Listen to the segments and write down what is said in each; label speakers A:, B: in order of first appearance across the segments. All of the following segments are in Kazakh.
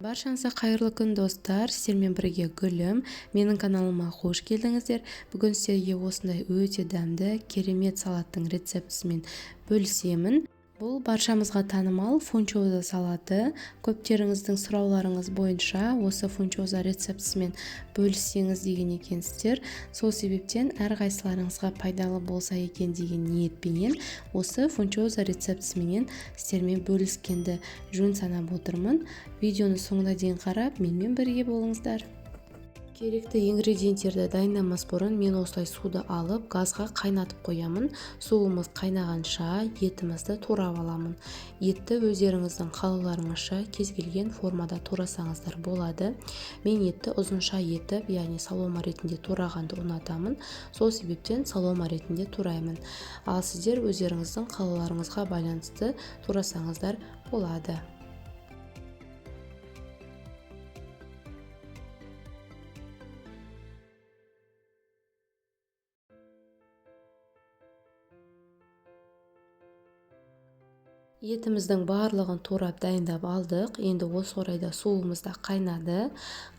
A: Баршаңызға қайырлы күн, достар! Сіздермен бірге Гүлім. Менің каналыма қош келдіңіздер. Бүгін сіздерге осындай өте дәмді, керемет салаттың рецептісімен бөлісемін. Бұл баршамызға танымал фунчоза салаты. Көптеріңіздің сұрауларыңыз бойынша осы фунчоза рецептісімен бөліссеңіз деген екенсіздер. Сол себептен әрқайсыларыңызға пайдалы болса екен деген ниетпенен осы фунчоза рецептісіменен сіздермен бөліскенді жөн санап отырмын. Видеоны соңына дейін қарап, менімен бірге болыңыздар. Керекті ингредиенттерді дайындамас бұрын мен осылай суды алып, газға қайнатып қоямын. Суымыз қайнағанша етімізді турап аламын. Етті өздеріңіздің қалауларыңызша кез келген формада турасаңыздар болады. Мен етті ұзынша етіп, яғни солома ретінде турағанды ұнатамын. Сол себептен солома ретінде тураймын. Ал сіздер өздеріңіздің қалауларыңызға байланысты турасаңыздар болады. Етіміздің барлығын турап дайындап алдық. Енді осы орайда суымыз да қайнады.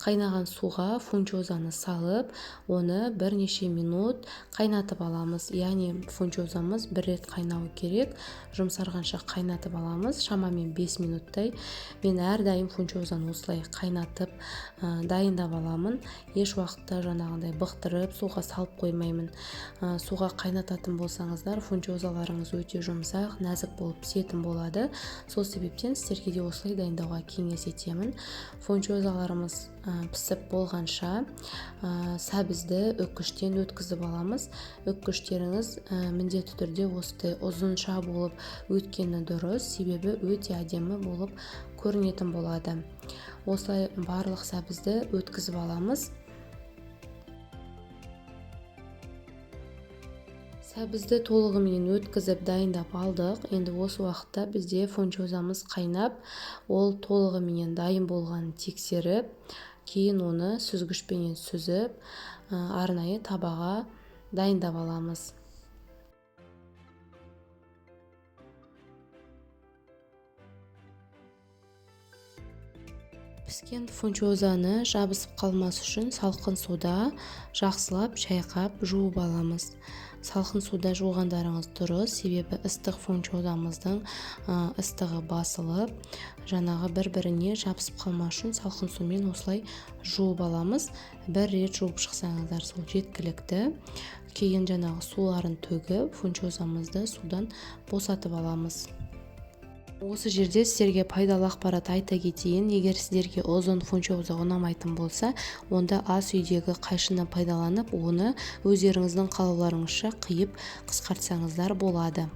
A: Қайнаған суға фунчозаны салып, оны бірнеше минут қайнатып аламыз. Яғни фунчозамыз бір рет қайнауы керек. Жұмсарғанша қайнатып аламыз, шамамен 5 минуттай. Мен әрдайым фунчозаны осылай қайнатып дайындап аламын. Еш уақытта жаңағындай бықтырып суға салып қоймаймын. Суға қайнататын болсаңыздар, фунчозаларыңыз өте жұмсақ, нәзік болып пісетін болады. Сол себептен сіздерге де осылай дайындауға кеңес етемін. Фунчозаларымыз пісіп болғанша сәбізді үккіштен өткізіп аламыз. Үккіштеріңіз міндетті түрде осындай ұзынша болып өткені дұрыс, себебі өте әдемі болып көрінетін болады. Осылай барлық сәбізді өткізіп аламыз. Сәбізді толығымен өткізіп дайындап алдық. Енді осы уақытта бізде фунчозамыз қайнап, ол толығыменен дайын болғанын тексеріп, кейін оны сүзгішпенен сүзіп, арнайы табаға дайындап аламыз. Піскен фунчозаны жабысып қалмас үшін салқын суда жақсылап шайқап жуып аламыз. Салқын суда жуғандарыңыз дұрыс, себебі ыстық фунчозамыздың ыстығы басылып, жаңағы бір-біріне жабысып қалмас үшін салқын сумен осылай жуып аламыз. Бір рет жуып шықсаңыздар сол жеткілікті. Кейін жаңағы суларын төгіп, фунчозамызды судан босатып аламыз. Осы жерде сіздерге пайдалы ақпарат айта кетейін. Егер сіздерге ұзын фунчоза ұнамайтын болса, онда ас үйдегі қайшыны пайдаланып, оны өздеріңіздің қалауларыңызша қиып қысқартсаңыздар болады.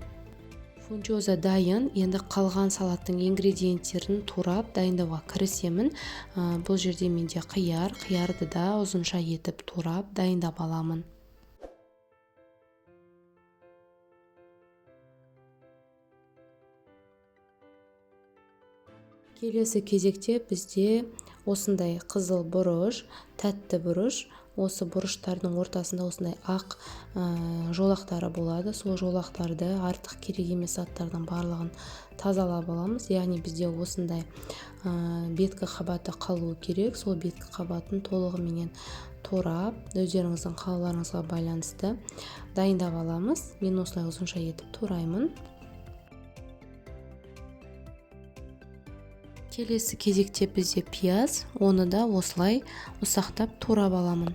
A: Фунчоза дайын. Енді қалған салаттың ингредиенттерін турап дайындауға кірісемін. Бұл жерде менде қияр, қиярды да ұзынша етіп турап дайындап аламын. Келесі кезекте бізде осындай қызыл бұрыш, тәтті бұрыш. Осы бұрыштардың ортасында осындай ақ жолақтары болады. Сол жолақтарды артық керек емес заттардың барлығын тазалап аламыз. Яғни бізде осындай беткі қабаты қалуы керек. Сол беткі қабатын толығыменен турап, өздеріңіздің қалауларыңызға байланысты дайындап аламыз. Мен осылай ұзынша етіп тураймын. Келесі кезекте бізде пияз, оны да осылай ұсақтап турап аламын.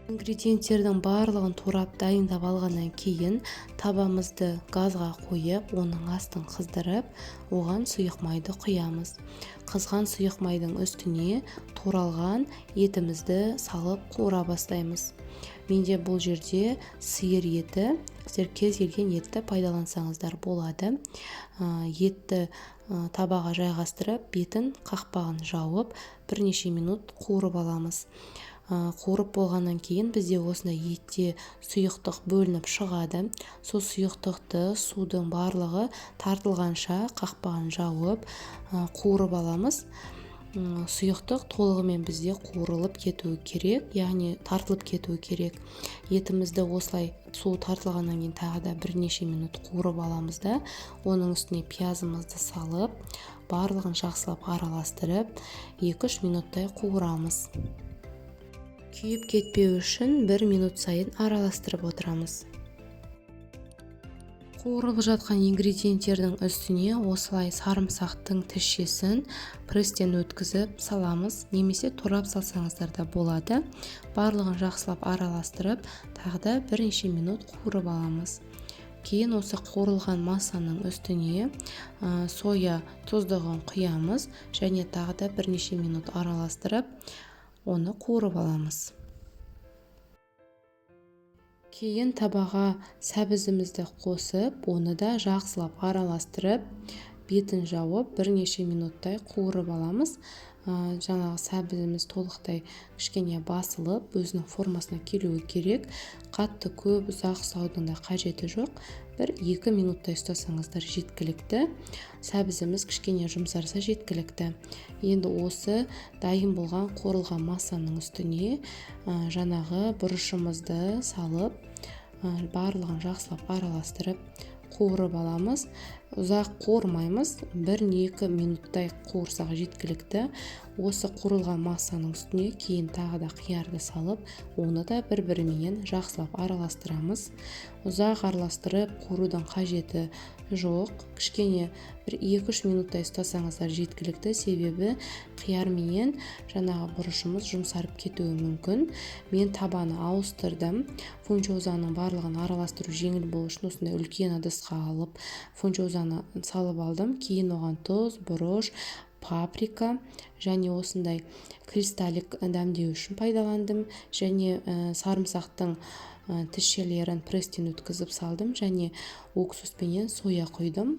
A: Ингредиенттердің барлығын турап дайындап алғаннан кейін табамызды газға қойып, оның астын қыздырып, оған сұйық майды құямыз. Қызған сұйық майдың үстіне туралған етімізді салып қуыра бастаймыз. Менде бұл жерде сиыр еті, сіздер кез келген етті пайдалансаңыздар болады. Етті табаға жайғастырып, бетін қақпағын жауып, бірнеше минут қуырып аламыз. Қуырып болғаннан кейін бізде осындай етте сұйықтық бөлініп шығады. Сол сұйықтықты судың барлығы тартылғанша қақпағын жауып, қуырып аламыз. Сұйықтық толығымен бізде қуырылып кетуі керек, яғни тартылып кетуі керек. Етімізді осылай су тартылғаннан кейін тағы да бірнеше минут қуырып аламыз да, оның үстіне пиязымызды салып, барлығын жақсылап араластырып, 2-3 минуттай қуырамыз. Күйіп кетпеу үшін 1 минут сайын араластырып отырамыз. Қуырылып жатқан ингредиенттердің үстіне осылай сарымсақтың тісшесін пресстен өткізіп саламыз, немесе турап салсаңыздар да болады. Барлығын жақсылап араластырып, тағы да бірнеше минут қуырып аламыз. Кейін осы қуырылған массаның үстіне соя тұздығын құямыз және тағы да бірнеше минут араластырып, оны қуырып аламыз. Кейін табаға сәбізімізді қосып, оны да жақсылап араластырып, бетін жауып, бірнеше минуттай қуырып аламыз. Жаңағы сәбізіміз толықтай кішкене басылып, өзінің формасына келуі керек. Қатты көп ұзақ ұстаудың да қажеті жоқ. 1-2 минуттай ұстасаңыздар жеткілікті. Сәбізіміз кішкене жұмсарса жеткілікті. Енді осы дайын болған қуырылған массаның үстіне жаңағы бұрышымызды салып, барлығын жақсылап араластырып, қуырып аламыз. Ұзақ қуырмаймыз, 1-2 минуттай қуырсақ жеткілікті. Осы қуырылған массаның үстіне кейін тағы да қиярды салып, оны да бір-біріменен жақсылап араластырамыз. Ұзақ араластырып қуырудың қажеті жоқ. Кішкене 1-2-3 минуттай ұстасаңыздар жеткілікті, себебі қияр менен жаңағы бұрышымыз жұмсарып кетуі мүмкін. Мен табаны ауыстырдым. Фунчозаның барлығын араластыру жеңіл болу үшін осындай үлкен ыдысқа алып фунчозаны салып алдым. Кейін оған тұз, бұрыш, паприка және осындай кристаллик дәмдеу үшін пайдаландым. Және сарымсақтың тісшелерін пресстен өткізіп салдым және уксуспенен соя құйдым.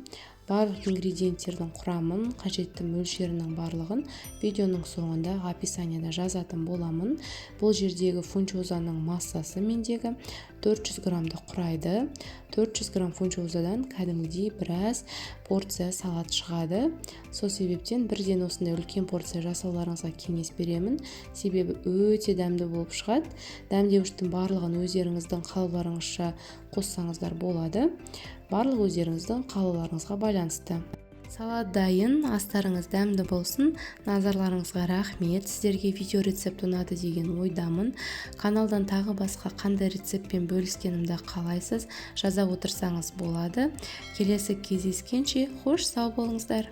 A: Барлық ингредиенттердің құрамын, қажетті мөлшерінің барлығын видеоның соңында описанияда жазатын боламын. Бұл жердегі фунчозаның массасы мендегі 400 граммды құрайды. 400 грамм фунчозадан кәдімгідей біраз порция салат шығады. Сол себептен бірден осындай үлкен порция жасауларыңызға кеңес беремін. Себебі өте дәмді болып шығады. Дәмдеуіштің барлығын өздеріңіздің қалауларыңызша қоссаңыздар болады. Барлық өздеріңіздің қалауларыңызға байланысты. Салат дайын, астарыңыз дәмді болсын. Назарларыңызға рахмет. Сіздерге видео рецепт ұнады деген ойдамын. Каналдан тағы басқа қандай рецептпен бөліскенімді қалайсыз, жаза отырсаңыз болады. Келесі кездескенше, хош, сау болыңыздар.